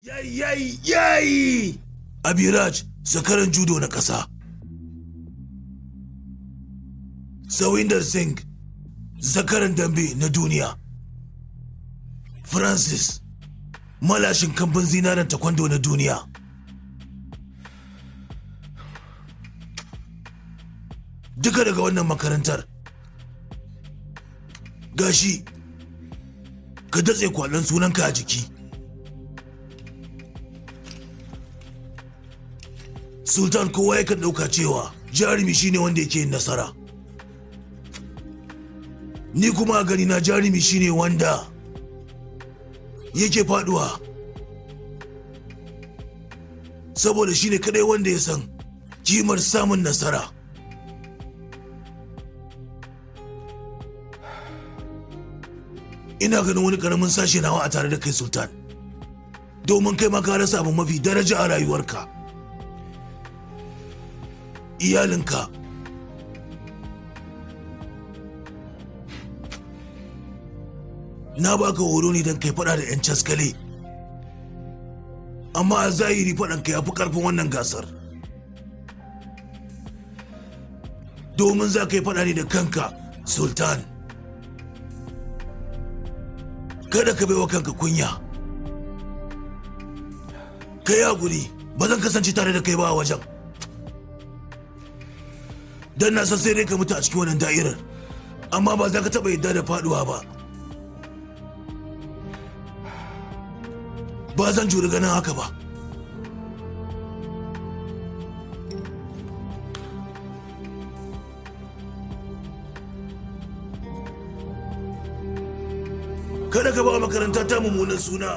Yayi yayi yayi! Abiraj, zakaran judo na ƙasa. Sawinder Singh, zakaran dambe na duniya. Francis, malashin kamfan zinaren taekwondo na duniya. Duka daga wannan makarantar. Gashi, ka datse kwallon sunanka a jiki. Sultan, kowa yakan ɗauka cewa jarumi shine wanda yake yin nasara. Ni kuma a gani na jarumi shine wanda yake faduwa. Saboda shine kadai wanda ya san kimar samun nasara. Ina ganin wani karamin sashe nawa a tare da kai, Sultan. Domin kai ma ka rasa abu mafi daraja a rayuwarka. Iyalinka. Na baka horo ne don kai fada da 'yan caskale. Amma a zahiri faɗanka ya fi ƙarfin wannan gasar. Domin za ka yi fada ne da kanka, Sultan. Kada ka baiwa kanka kunya. Ka yi haƙuri, ba zan kasance tare da kai ba a wajen. Don na san sai dai ka mutu a cikin wannan da'irar, amma ba za ka taɓa yadda da faɗuwa ba. Ba zan juri ganin haka ba. Kada ka ba makaranta ta mummunan suna.